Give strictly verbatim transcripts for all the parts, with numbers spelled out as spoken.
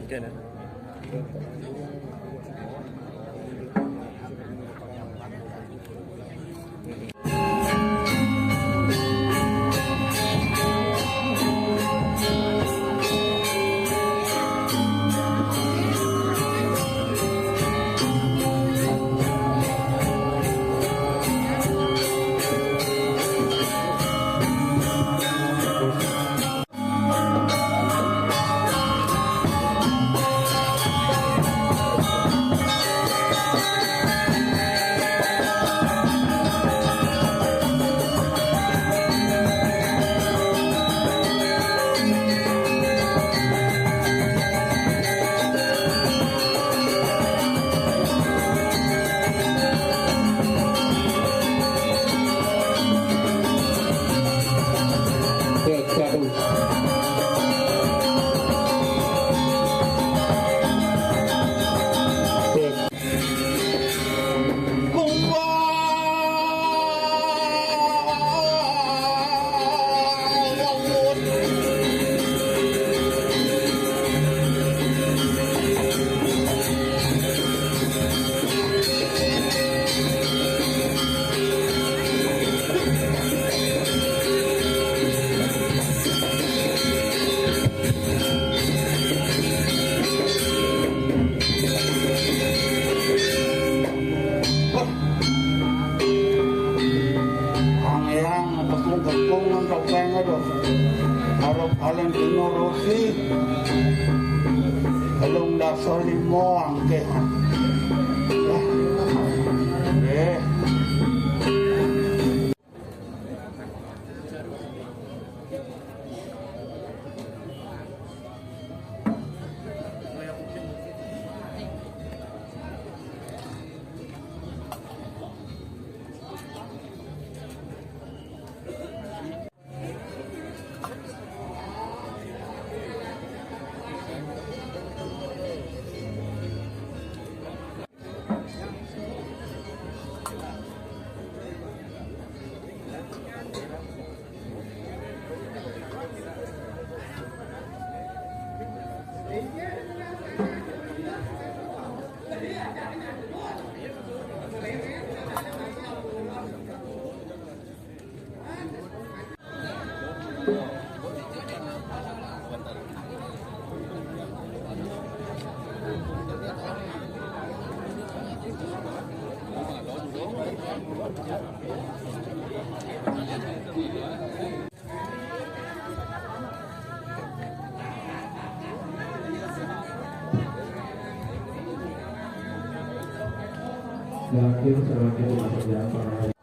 Ang iyang katungkatungong daw kaya nga daw. Harap Valentino Rossi. Along dasal mo ang kehan. Eh. Yakin semakin dipersiapkan.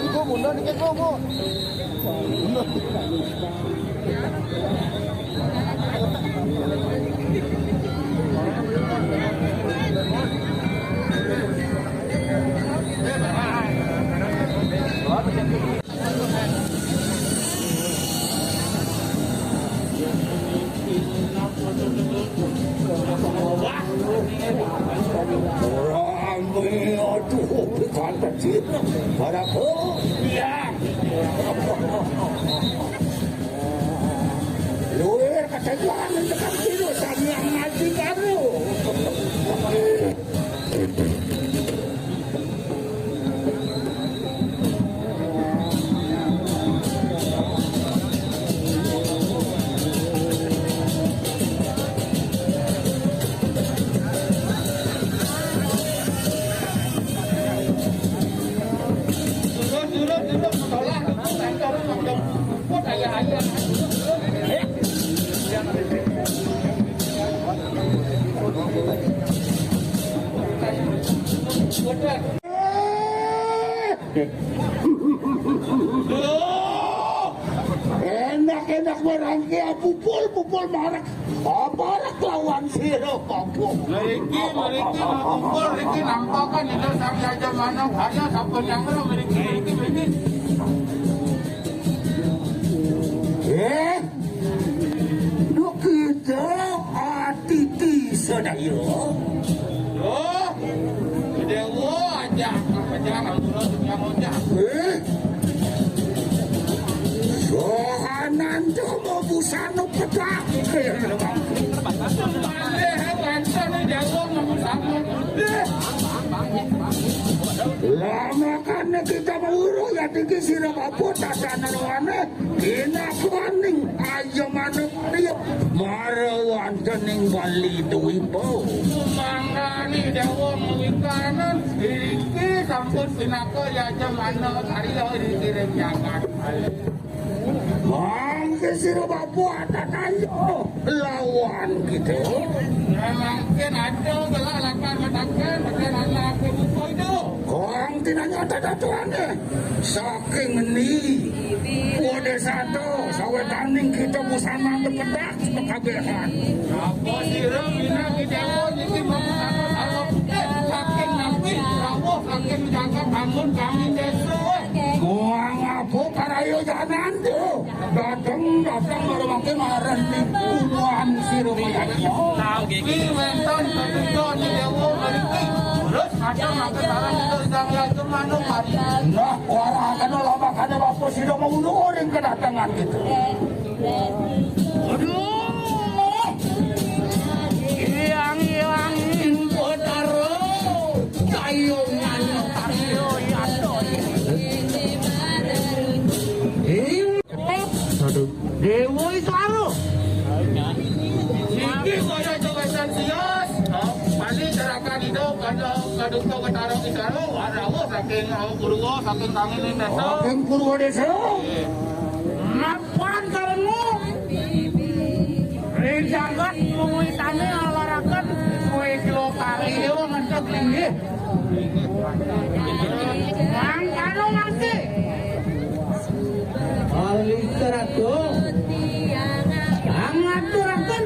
Ibu, mundur dikit, Bu, Bu. Rame, aduh, bukan kecil. Pada, oh, iya. Luir kata Tuhan, tekan tidur, sambil ngaji baru. Enak-enak barang ke, pupul, pupul marek. Apa marek lawan sira, Paku? Mriki, mriki, pupul, mriki nampakan ida Sang Raja Manuk. Ayo, sampun nyangkru, mriki, mriki, mriki. Eh, duh kita atiti sadaya. Loh, Dewa aja, aja, ampura, dunia mojah. Eh, Sohanan tuh mau busana pedak. Lama kan kita mau urus ya, tinggi sirah apa, tatanan wane. Dina kuaning aja manuk dia. Mara wonten ing Bali Dwipa. Mangkani Dewa Mawikanan, iriki sampun pinaka yajamana karya ing jagat. Mangke sira bapak tatayo lawan kita. Mangke ada gelak lakar mataken, mataken anak rupa itu. Kang tinanya tata tuane. Saking ngendi? Wode sato, sawetaning kita busana tepedak kabéhan. Apa sira minangka dewa niki mapusaka salah putih saking napi rawuh saking jagat bangun kami desa. Muang apa karayo janan tu? Dateng, dateng, baru makin marah ni. Umuan sira mayanya. Tapi wénten ketujuh di dewa mriki. Terus ada makan barang itu sang raja manuk mati. Nah, warakan lah makanya waktu sira mau nunggu kedatangan gitu. Aduh. Ilang-ilang Botaro. Kayu nganu kayu yato. Aduh. Dewa itu aro. Iki kaya jogesan sios. Mani cerakan itu kada kaduka ketara kita ro. Rawuh saking Purwa, saking kami ning desa. Saking Purwa desa. Mapan karemu. Ring jagat luwitane alaraken kowe kilo kari yo ngentek linggih. Mangkano mangke. Alih kerato. Angaturaken.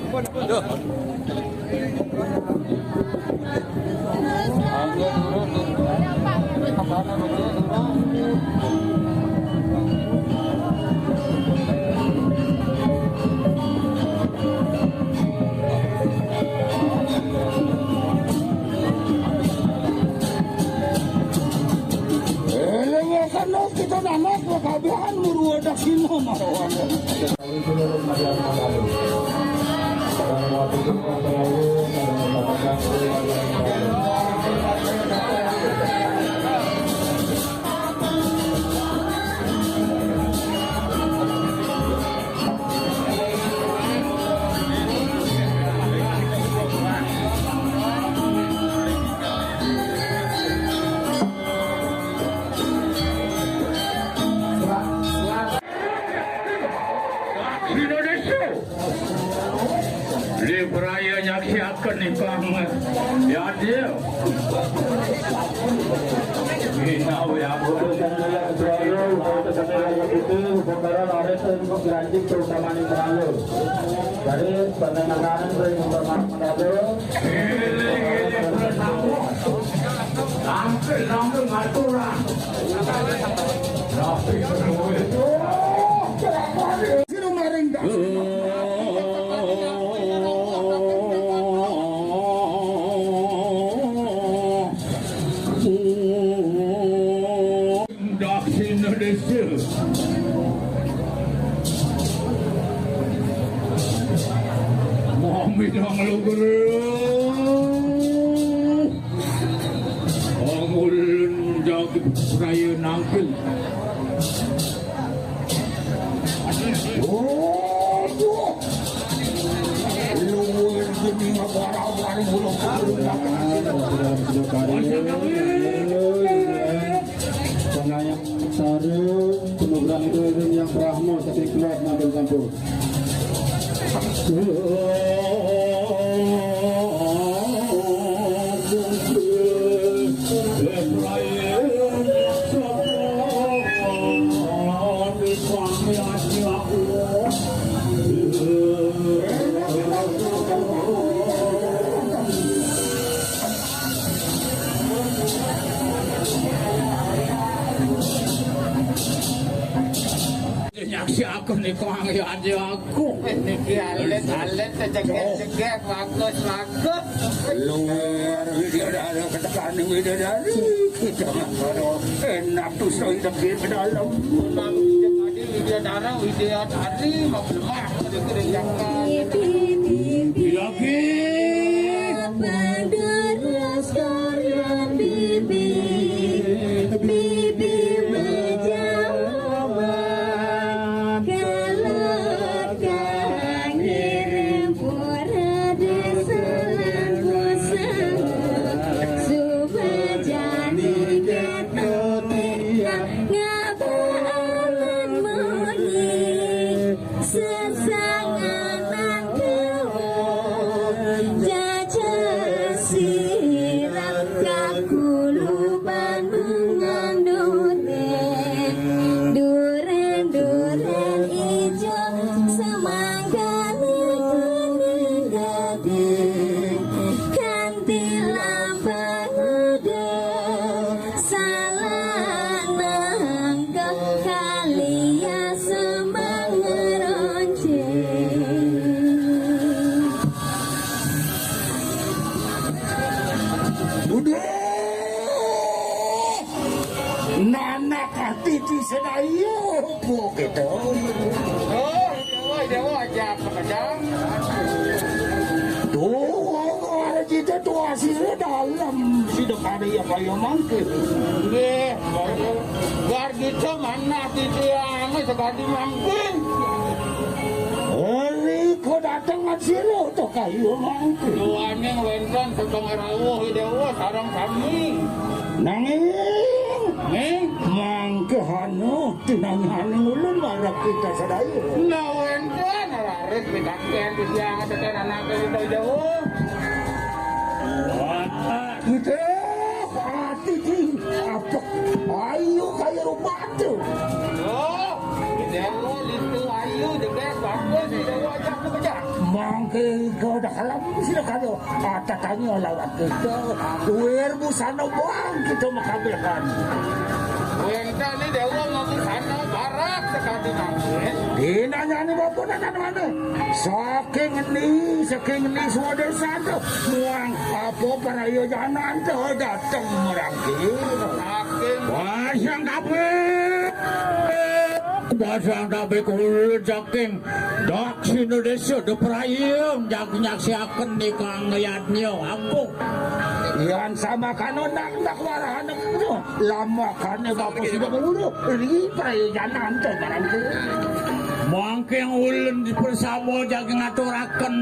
Duh. Ele ya kan kita nama kekabihan murwa dakina marawan. Indonesia. Di peraya nyaksiaken ikang ya dia. Minau ya. Dari pendengaran dari Bapak Mandalo. Eling-eling bersama. Tampil langsung aturan. Tapi betul. Sira maring dak. Daksina Desa. Mami nang lugur. Angulun jagi praya nangkil. Waduh. Luwih geni ngawara-wari mulo. Dalam sebuah karya. Pengayah Sare, penuh berang itu yang Brahma, tapi keluar ngambil campur. Niku angge aja aku. Niki alit, alit, cegek, cegek, bagus, bagus. Luar Widya Dara, ketekan Widya Dara. Kita nggak tahu. Enak tuh, saya hidup di dalam. Memang hidup tadi Widya Dara, Widya Dara, mau lemah, mau dikerijakan. Bibi, bibi, bibi. Apa terus karya bibi? Bibi menjawab. Kalau kangiring pura desalan bosan, supaya jadi ketika ngabaan moni. Sesanganan kawon jajal sirah kakuluban bungan duren. Duren, duren ijo semangkane kuning gede. Kanti lambang udan. Salah nangkep kaliya semang ngeronceng. Udah. Nanak hati di sedayu, bu, gitu. Oh, Dewa, Dewa aja, apa aja? Tuh, ada kita tuh hasilnya dalam. Sida kada ya kaya mangke. Nggih. Bar kita manah titiang sakadi mangke. Oli ko dateng ngan sira to kaya mangke. Duaning wénten setengah rawuh Dewa sareng sami. Nanging, nggih, mangke anu tinanyaning ulun marang kita sadaya. Nah, wénten raris pitakén titiang teken anake Dewa. Wah, Ida, ati ki apa? Ayu kaya rupa tu. Oh, Dewa itu ayu, debes, bagus, Dewa ajak tu beja. Mangke kau dah kalam sila kado. Ata tanya lawat kita. Duir busana buang kita makabilkan. Wénten ni Dewa mau busana barak sekali mangkin. Dinanya ni bapak nak mana? Saking ni, saking ni suara satu. Muang apa para yo janan tu datang merangkir. Saking. Wah, yang kabeh. Basang kabeh kulit saking Daksina Desa Deprayung, jag nyaksiaken nika ngayadnya. Ampun. Yan sama kano nak, nak warahan. Lama kane bapak sudah mengurus. Ini prayojanan tu barang tu. Mangking ulun bersama jag ngaturaken.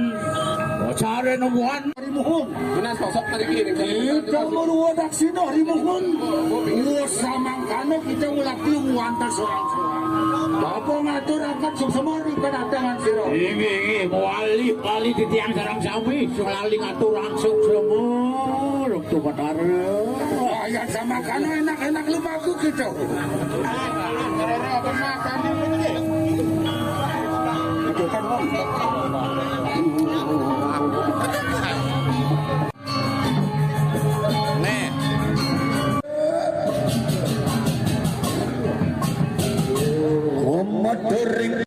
Sare nemuan. Rimuhun. Menas sosok tadi kiri. Kita meruwa daksina rimuhun. Wis samangkana kita ngulati wonten sorang-sorang. Bapa ngatur angkat suksema ring kadatangan sira. Inggih, inggih, wali, wali titiang sareng sami, sing lali ngatur angsuksema, Ratu Batara. Wayah samangkana enak-enak lumaku kita. Nih. Komat ring.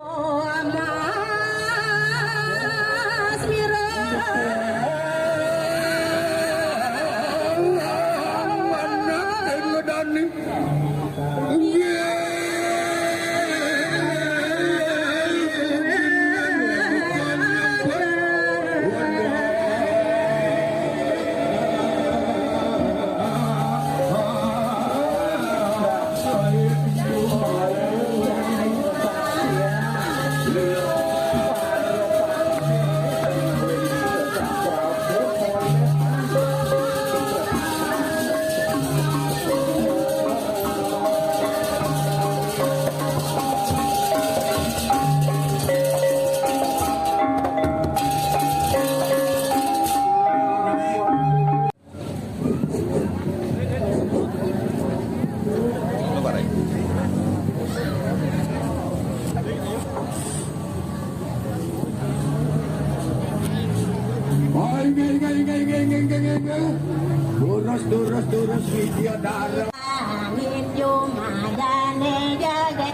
Durus, durus, durus, Widya Dara. Angin yo madane gagah.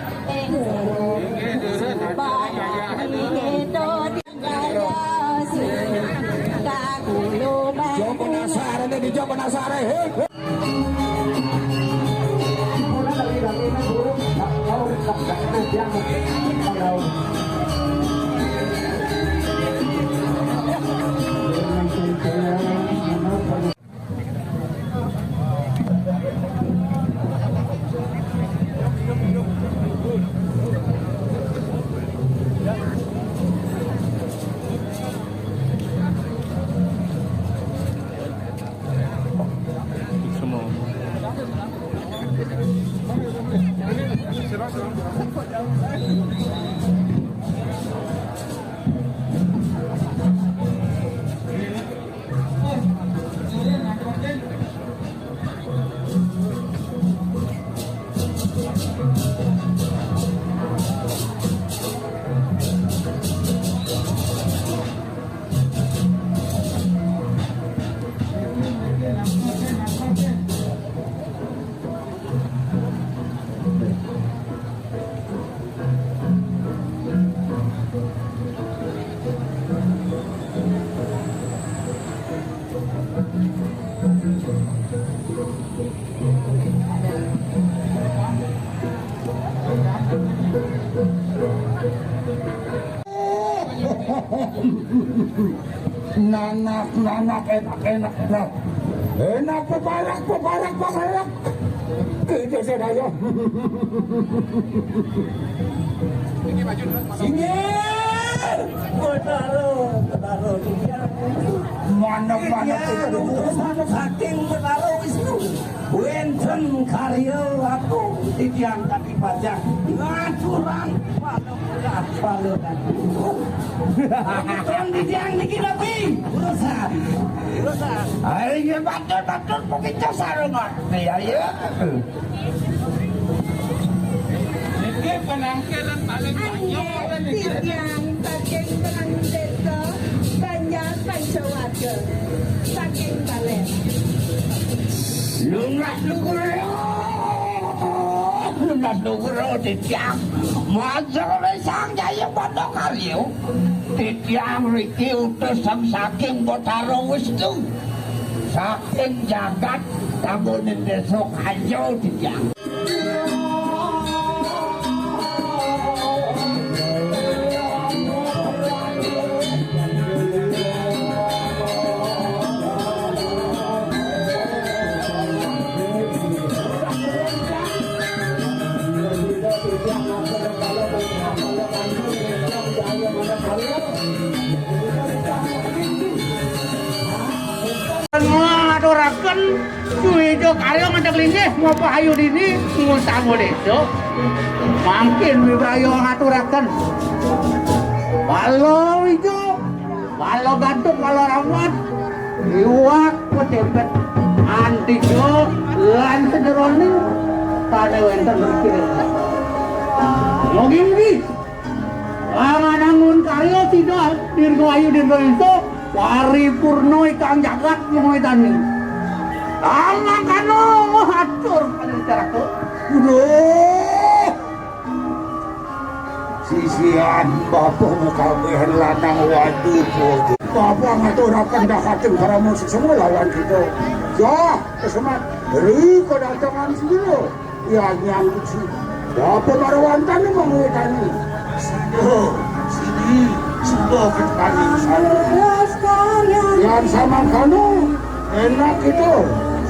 Nanak, nanak, enak, enak, enak. Enak, peparak, peparak, peparak. Kerja saya. Sini. Betaro, betaro. Mana, mana, betaro. Saking betaro itu. Wénten karya aku titiang tadi pajak ngaturang pala-pala. Wonten titiang niki napi? Urusan. Urusan. Ayo, batur-batur, begitu sarungan. Ayo. Niki penangkilan paling banyak. Titiang saking Tenang Desa Banjar Pancawarga. Saking Balen. Lunas nugra, lunas nugra titiang. Matur ring Sang Jaya Banda Karya. Titiang riki utusan saking Batara Wisnu. Saking jagat Tambunan Desa Kanjo titiang. Ngaturaken Suwija karya ngedeg linggih, mopo ayu dini, ngutama desa. Mangkin wibraya ngaturaken. Pala wija, pala gantung, pala ramat, liwat petempet, antika, lan sederone, kane wenten rikir. Mogi-mogi. Panganangun karya sida dirga ayu dirga esa paripurna ikang jagat mawitani. Amangkana mahatur panicaraka. Duh. Sisian bapa kabeh lanang wadu. Bapa ngaturaken dahating parama suksma lawan kita. Yah, kesemat. Ri kedatangan sira. Yajang Kuci. Bapa Marwantana mangwitani. Sida, sini, sida ketepani sana. Yan samangkana, enak kita.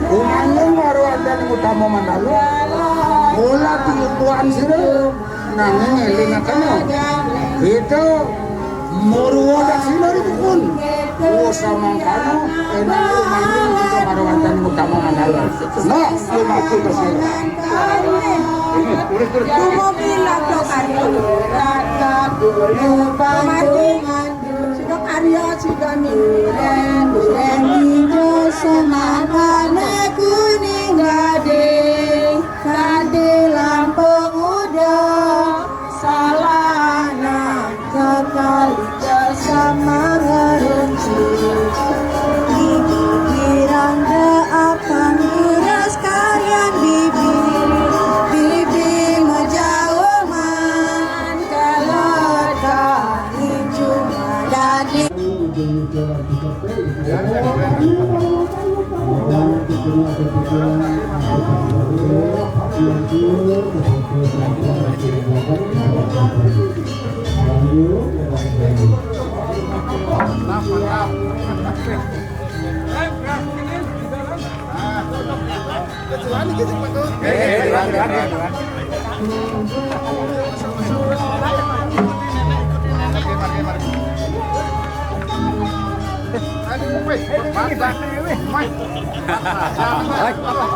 Umane Marwantana utama mandala. Mula tiupuan sira, nanging elingakana. Kita Murwa daksina ripun. Oh, samangkana, enak umani kita Marwantana utama mandala. Nah, lumaku kesini. Ini, tulis, tulis. Dumopi labda karya. Raka dumopi pangapungan. Sida karya, sida miren. Miren ijo semana kuning gading. Kadi lampung uda. Salah nang kekali sama ngerunci. Ibu kirang de apan beras kalian bibi. Bibi menjauh man kalau tak hijau dadi.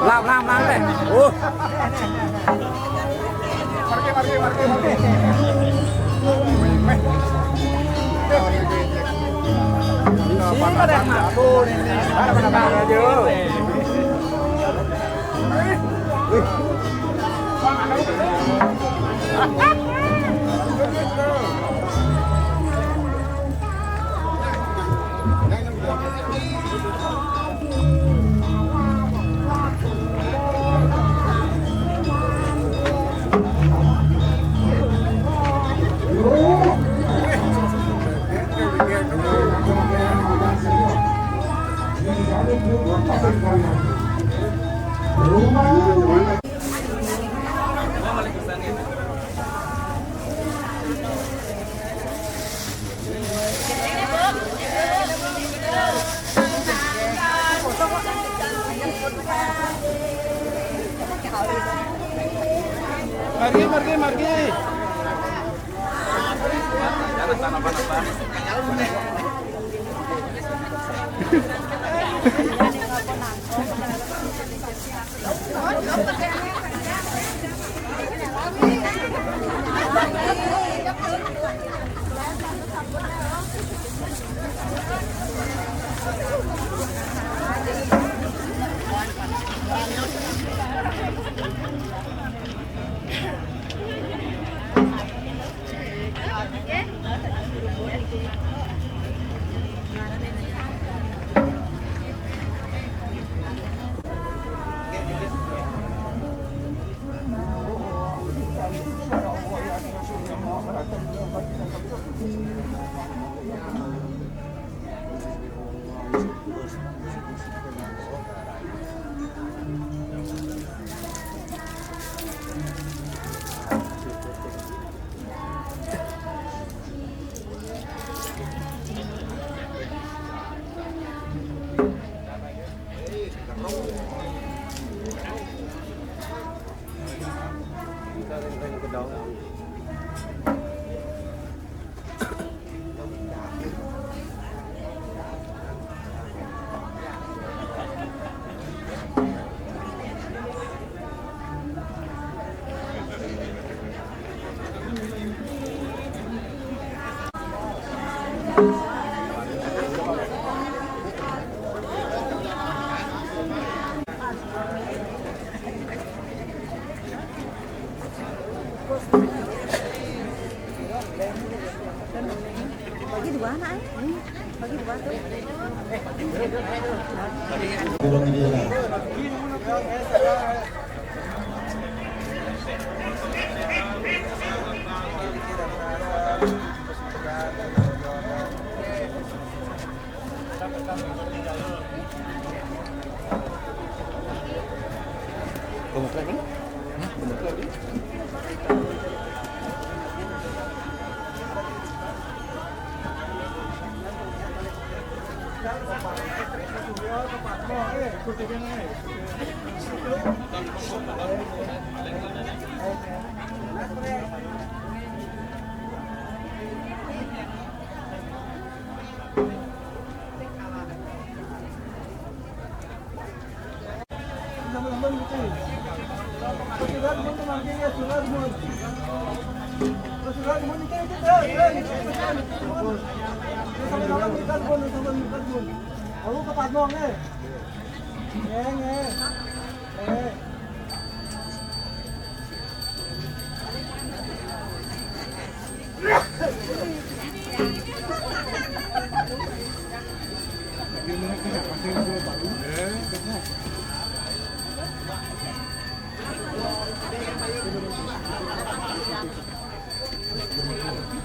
Lam, lam, lam deh. Uh. Isi pada ngaku ini. Pada, pada, pada, aja. Margi, margi, margi. Bagi dua, Nak, eh? Bagi dua tuh. Gemuk lagi? Hah? Gemuk lagi? Aku ke Padmong, eh. Ngenge. Eh.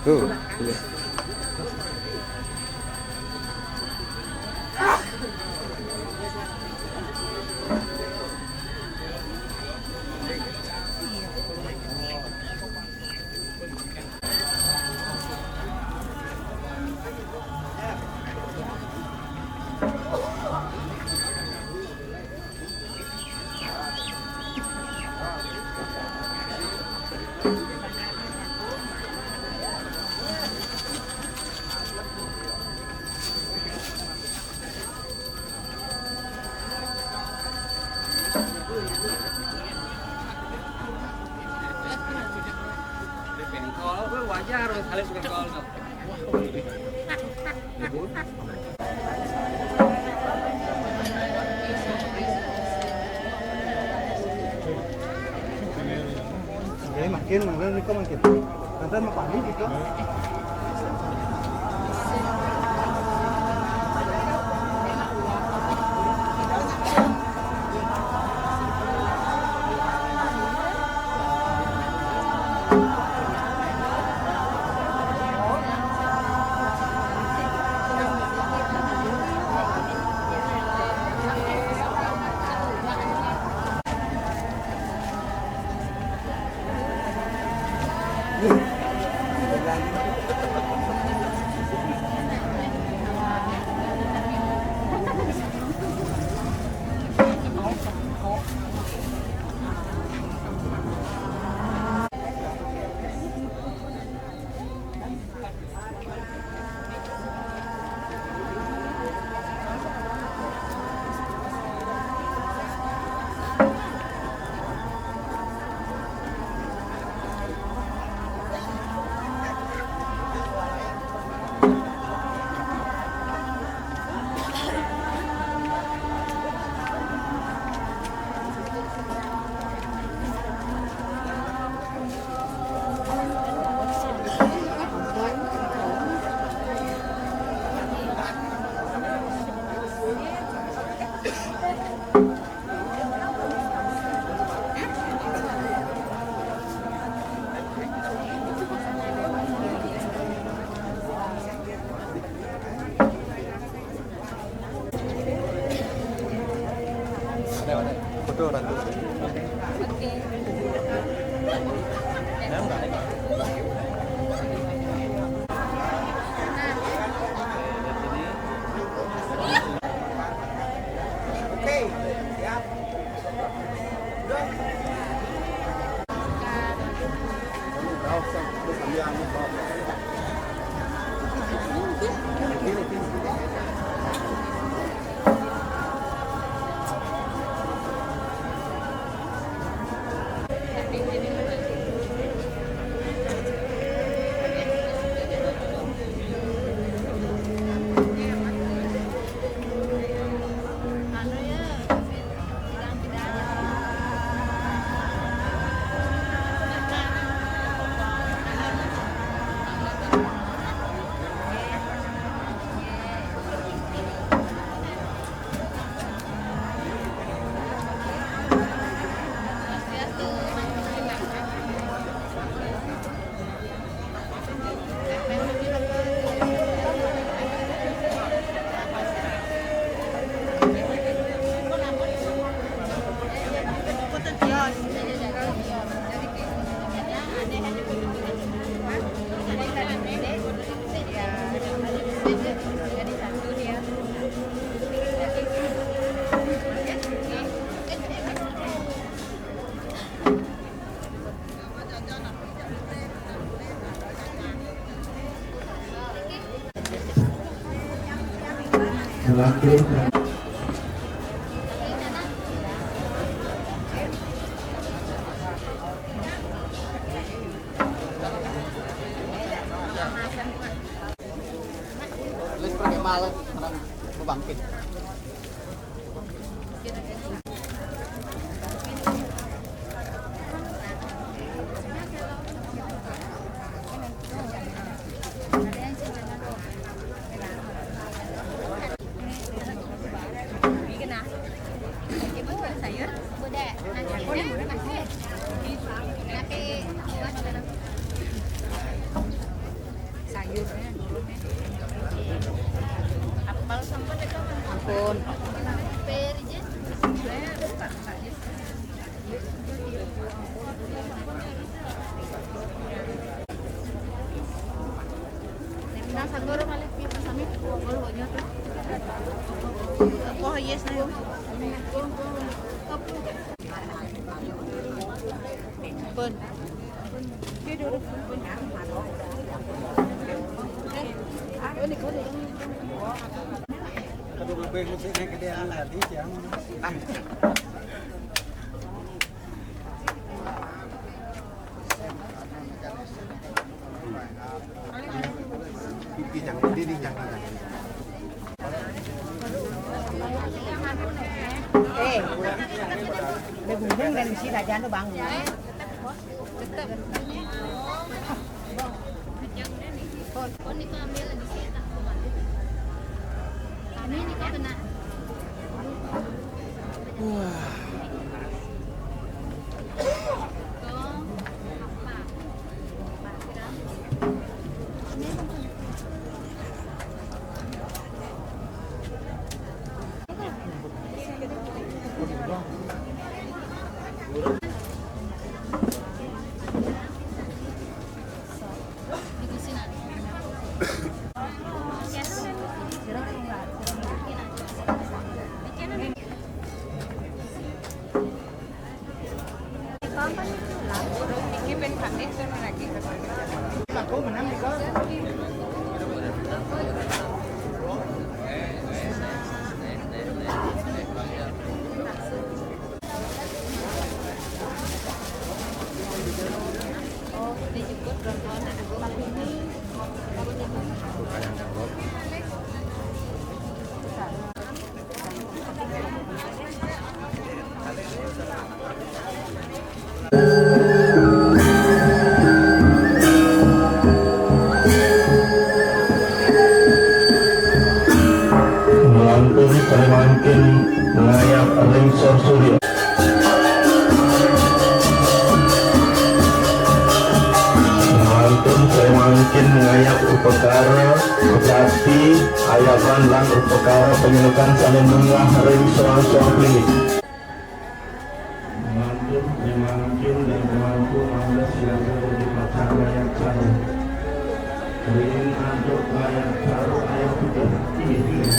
Tuh. Bengkol, wajar, salib bengkol. Oke, makin, makin, makin, makin. Nanti mau pamit gitu. Foto, Ratu. Oke. Let's pakai malet, orang mau bangkit. Ibu, sayur? Udah, nasi, nasi. Sayurnya dulu nih. Apel sempet itu. Ampun. Nah, sagor malih kita sami. Kalau banyak tuh. Oh, yes, ayo. Pun. Aduh, lebih musik naik ke dia lagi, jam. Eh, udah gundeng dan isi raja tuh bangun. Melantun samangkin ngayap ring Sor Surya. Melantun samangkin ngayap upakara, jati, ayaban lan upakara panyulekan sane munggah ring soang-soang klinik. Mantun, mangkin, dan pemangku mangda silaga dadi pacang ngayap caru. Riin antuk ngayap caru ayam putih. Inggih, inggih.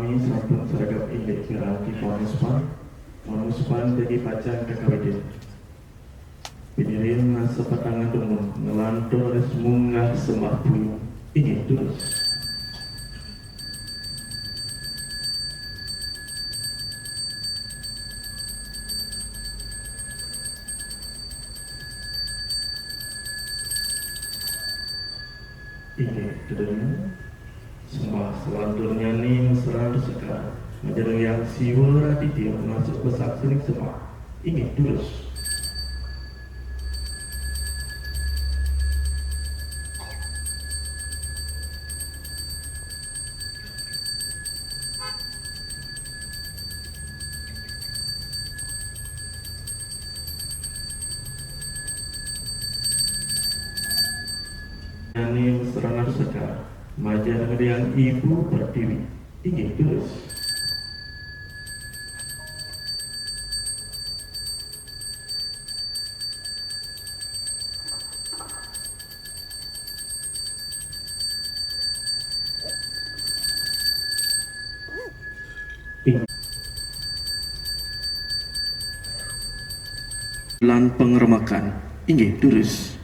Sampun sregep inggih piranti pamuspan, pamuspan jagi pacang kakawinin. Pinirin nasa patangan dumun, nglantur ring munggah sembah puing. Inggih, durus. Inggih, durus. Sembah salanturnyané maserana sekar majeng Hyang Siwa Raditya, masuk pesaksining sembah. Inggih, durus. Nyané maserana sekar majeng Hyang Ibu Pertiwi. Inggih, durus. Lan pangremekan. Inggih, durus.